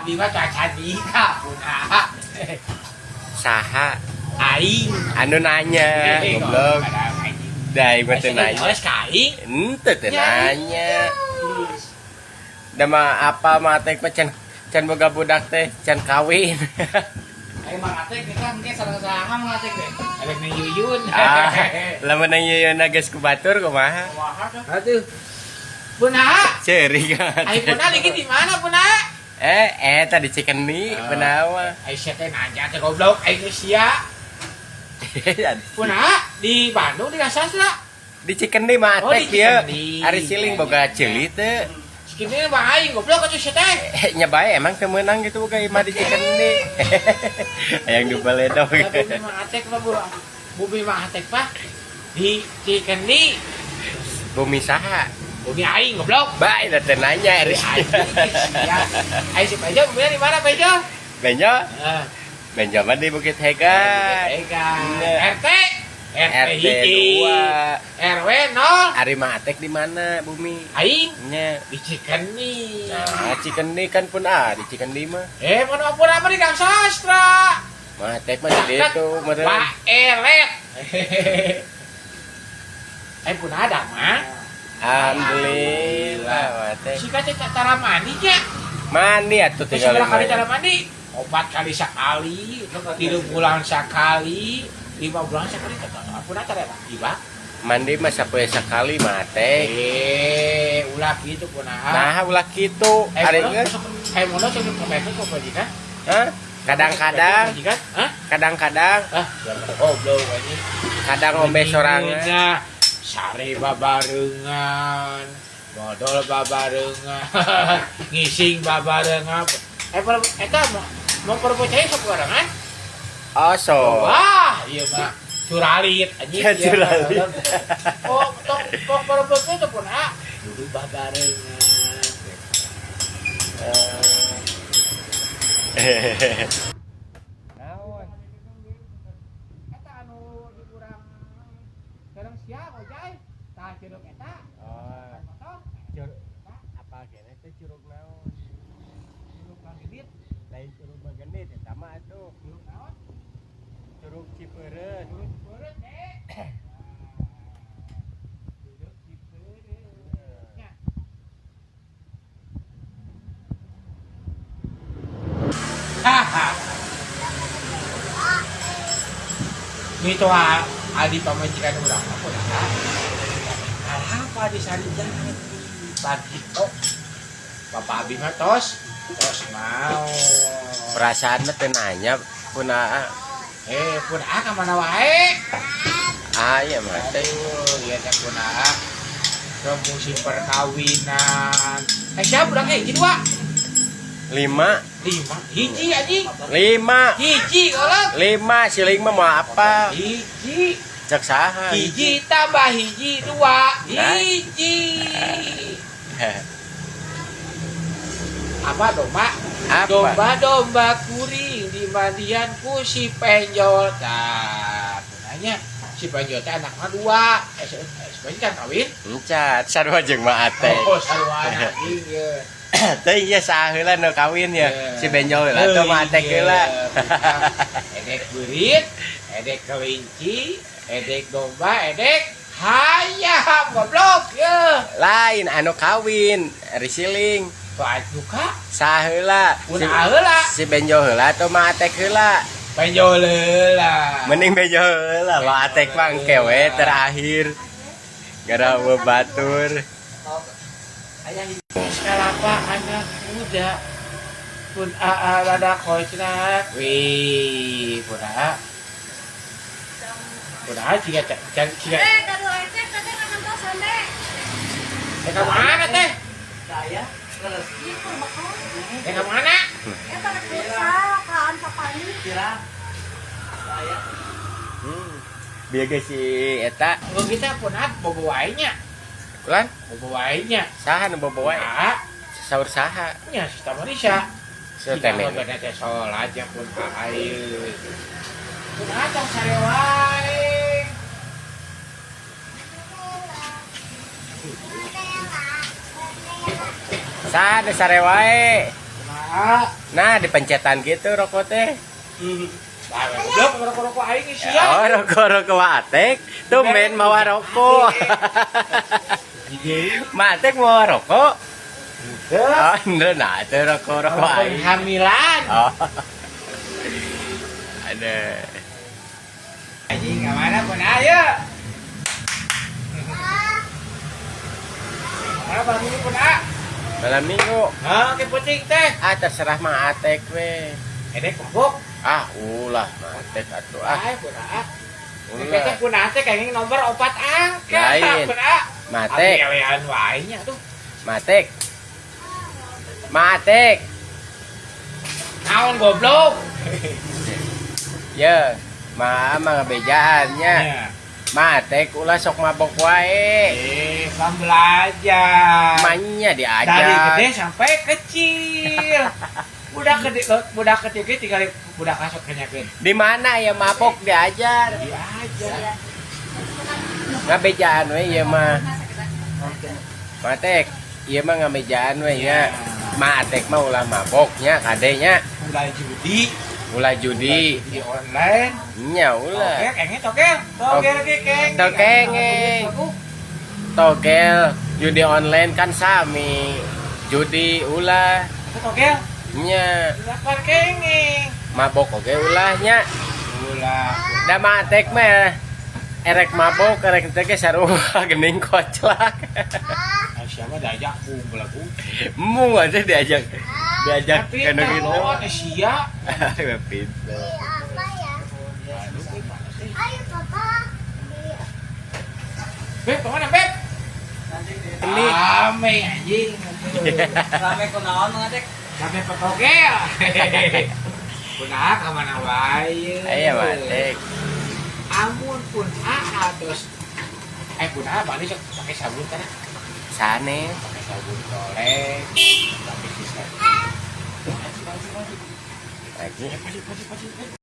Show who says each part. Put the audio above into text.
Speaker 1: Abi mah caca nikah pun ah.
Speaker 2: Saha
Speaker 1: Aing.
Speaker 2: Anu nanya, goblok. Da aing mah teu nanya.
Speaker 1: Nyoles ka aing.
Speaker 2: Henteu teu nanya. Da mah apa mah teh mah can can boga budak teh can kawin.
Speaker 1: Aing mah ngatek kita engke sareng saha mah ngatek teh. Elek ning Yuyun.
Speaker 2: Ah, lamun nang Yuyun geus ku batur kumaha?
Speaker 1: Aduh. Puna,
Speaker 2: Ceurik
Speaker 1: aing puna lagi di mana puna?
Speaker 2: Eh, eh tadi Cikeni benawa.
Speaker 1: Aing sia teh nanya teh goblok aing geus sia. Puna di Bandung di Sastra.
Speaker 2: Di Cikeni mah
Speaker 1: Oh,
Speaker 2: atek
Speaker 1: di
Speaker 2: ieu.
Speaker 1: Cikeni.
Speaker 2: Ari siling boga ceuli teu.
Speaker 1: Cikeni mah aing goblok atuh sia teh.
Speaker 2: Eh, nya bae emang teu meunang gitu boga imah di Cikeni. Hayang dibaledog.
Speaker 1: Bumi mah atek mah bu. Bumi mah atek mah di Cikeni.
Speaker 2: Bumi saha?
Speaker 1: Bumi aing goblok.
Speaker 2: Bae da teu nanya ari.
Speaker 1: Aing sia. Aing si Pejo bumi di mana Pejo?
Speaker 2: Benjo,
Speaker 1: Heeh.
Speaker 2: benjo mah di Bukit Hegan.
Speaker 1: Ega.
Speaker 2: Iya.
Speaker 1: RT RT
Speaker 2: RT
Speaker 1: hiji.
Speaker 2: 2.
Speaker 1: RW 0.
Speaker 2: Ari mah atek di mana bumi?
Speaker 1: Aing
Speaker 2: Nya.
Speaker 1: di Cikeni.
Speaker 2: Nah, Cikeni kan pun ah di Cikeni mah.
Speaker 1: Eh, mana pun apa di Gang Sastra.
Speaker 2: Mah atek mah di ditu meureun.
Speaker 1: Pak Elet. Eh, pun ada mah.
Speaker 2: Alhamdulillah mah atek.
Speaker 1: Si kaca cara mandi nya.
Speaker 2: Mandi atuh
Speaker 1: Terus
Speaker 2: tinggal
Speaker 1: berapa kali cara mandi? 4 kali sekali, 3 bulan sekali, 5 bulan sekali. Pun ada cara mandi, Pak.
Speaker 2: Mandi mah sapoe sakali mah atek.
Speaker 1: Eh, ulah gitu pun ah.
Speaker 2: Nah, ulah kitu.
Speaker 1: Eh,
Speaker 2: Ari geus.
Speaker 1: Eh, mono sok kepetu kok majikan?
Speaker 2: Hah? Kadang-kadang,
Speaker 1: Majikan? Hah?
Speaker 2: kadang-kadang,
Speaker 1: Ah, goblok anjing.
Speaker 2: kadang ngombe sorangan.
Speaker 1: Nah, sare babarengan, modol babarengan, ngising babarengan. Eh, eta mau percaya sok barengan?
Speaker 2: Oh, so.
Speaker 1: Wah, iya mah curalit anjing.
Speaker 2: Ya, curalit.
Speaker 1: Oh, tok tok perempuan itu pun ah, dulu babarengan.
Speaker 2: Naon?
Speaker 1: Eta anu di urang sareng sia ojai, tah curug eta.
Speaker 2: Oh,
Speaker 1: Motor,
Speaker 2: curug apa kene teh curug naon?
Speaker 1: curug Bangedit,
Speaker 2: Lain curug Bagendit eta mah atuh.
Speaker 1: curug naon?
Speaker 2: Curug Cipeureut.
Speaker 1: Curug Cipeureut, eh. Curug Cipeureut. Nya. Haha. Itu adi pamajikan urang mah kunaha? Apa di Sarijati? Bagito. Bapak abi mah tos, tos mau.
Speaker 2: Perasaan mah teu nanya pun ah.
Speaker 1: Eh, pun ah ka mana wae?
Speaker 2: Ah, iya mah teh.
Speaker 1: Aduh, lihat ya pun ah. Ke musim perkawinan. Eh, siapa budak eh? Hiji dua.
Speaker 2: 5
Speaker 1: 5. Hiji anjing.
Speaker 2: 5
Speaker 1: Hiji kolot.
Speaker 2: 5 siling mah mau apa?
Speaker 1: Hiji.
Speaker 2: Cek saha?
Speaker 1: Hiji tambah hiji dua. Hiji. Apa domba?
Speaker 2: Apa?
Speaker 1: Domba-domba kuring di mandianku si penjol. Nah, nanya si penjol teh anaknya dua. Eh, si penjol kan kawin?
Speaker 2: Encat, sarua jeung mah ate.
Speaker 1: Oh, sarua anjing ye.
Speaker 2: Teh iya saheula nu kawin ya. Si benjol heula teh mah atek heula.
Speaker 1: Edek beurit, edek kelinci, edek domba, edek hayam goblok ye.
Speaker 2: Lain anu kawin, ari siling.
Speaker 1: Baik duka,
Speaker 2: Saheula.
Speaker 1: pun heula,
Speaker 2: Si benjol heula atau mah atek heula.
Speaker 1: penjol heula.
Speaker 2: Mending benjol heula, mah atek mah engke we terakhir. Gara batur.
Speaker 1: Kalapa anak muda pun aa rada kocrak. Wih, pun aa. Pun aa jika jika
Speaker 3: Eh, kado ecek tadi kan nonton deh.
Speaker 1: eh ka mana teh?
Speaker 3: Iya, kurbakon.
Speaker 1: Eh ka mana?
Speaker 3: Eh, pada pulsa, kaan papani.
Speaker 2: Biar ge si eta
Speaker 1: Mun kita pun aa bobo wae nya.
Speaker 2: Ulan
Speaker 1: Bobo wae nya.
Speaker 2: saha nu bobo wae?
Speaker 1: Aa,
Speaker 2: Saur saha?
Speaker 1: nya si Manisha.
Speaker 2: Teh
Speaker 1: Tidak mau teh sholat ya pun aa ieu. Pun aa tong sare wae.
Speaker 2: Saha nu sare wae?
Speaker 1: Pun aa Ah,
Speaker 2: Nah, dipencetan gitu rokok teh.
Speaker 1: Bah, goblok rokok-rokok aing sia.
Speaker 2: Oh, rokok-rokok Atek. Tumben mawa rokok. Ma Atek mawa rokok. Oh, nah itu rokok-rokok aing.
Speaker 1: Hamilan.
Speaker 2: Oh. Ada.
Speaker 1: Anjing ka mana pun ayo. Mana malam ini pun a?
Speaker 2: Malam minggu.
Speaker 1: Hah, ke puting teh.
Speaker 2: Ah, terserah Mang Atek we.
Speaker 1: Ini kebok.
Speaker 2: Ah, ulah Mang Atek atuh ah.
Speaker 1: Ah, pun a.
Speaker 2: Ulah.
Speaker 1: Kita pun a teh kayaknya nomor 4 angka.
Speaker 2: Lain.
Speaker 1: Pun a.
Speaker 2: Matek,
Speaker 1: Awean wae nya tuh.
Speaker 2: Matek. Matek.
Speaker 1: Naon goblok?
Speaker 2: Ya, ma mah ngabejaan nya.
Speaker 1: Ya.
Speaker 2: Matek ulah sok mabok wae.
Speaker 1: Eh, kan belajar.
Speaker 2: Manya diajak.
Speaker 1: Dari gede sampai kecil. Budak gede, budak kecil ge tinggal budak kasot kenyakeun.
Speaker 2: Di mana ya mabok diajar?
Speaker 1: Diajar.
Speaker 2: Ngabejaan we ieu mah. Matek, ieu mah ngabejaan we nya. Matek mah ulah mabok nya kade nya.
Speaker 1: Ulah judi,
Speaker 2: Ulah judi.
Speaker 1: judi online.
Speaker 2: Nya ulah.
Speaker 1: Oke, kenging togel. Togel ge keng.
Speaker 2: Togel. Togel judi online kan sami. Judi ulah
Speaker 1: Togel.
Speaker 2: nya.
Speaker 1: Lapar kenging.
Speaker 2: Mabok oge ulah nya.
Speaker 1: Ulah.
Speaker 2: Da matek mah erek mabok erek teh ge sarua geuning koclak.
Speaker 1: Ah, siapa diajak bung belagu.
Speaker 2: Mung aja diajak diajak
Speaker 1: Tapi
Speaker 2: kena gitu.
Speaker 1: tolong sia.
Speaker 2: Pintu.
Speaker 3: Apa ya?
Speaker 1: Aduh, panas eh.
Speaker 3: Ayo papa.
Speaker 1: Beb, kemana Beb?
Speaker 2: Ini.
Speaker 1: Rame anjing.
Speaker 4: Rame kunaon Mang Atek?
Speaker 1: Rame petogel. Kunaha ka mana wae.
Speaker 2: Aya matek.
Speaker 1: Amun pun aa terus kunaha mandi sok pakai sabun kan?
Speaker 2: Sane.
Speaker 1: Pakai sabun tolek, pakai sisa.
Speaker 2: Lagi.
Speaker 1: Pasti, pasti, pasti.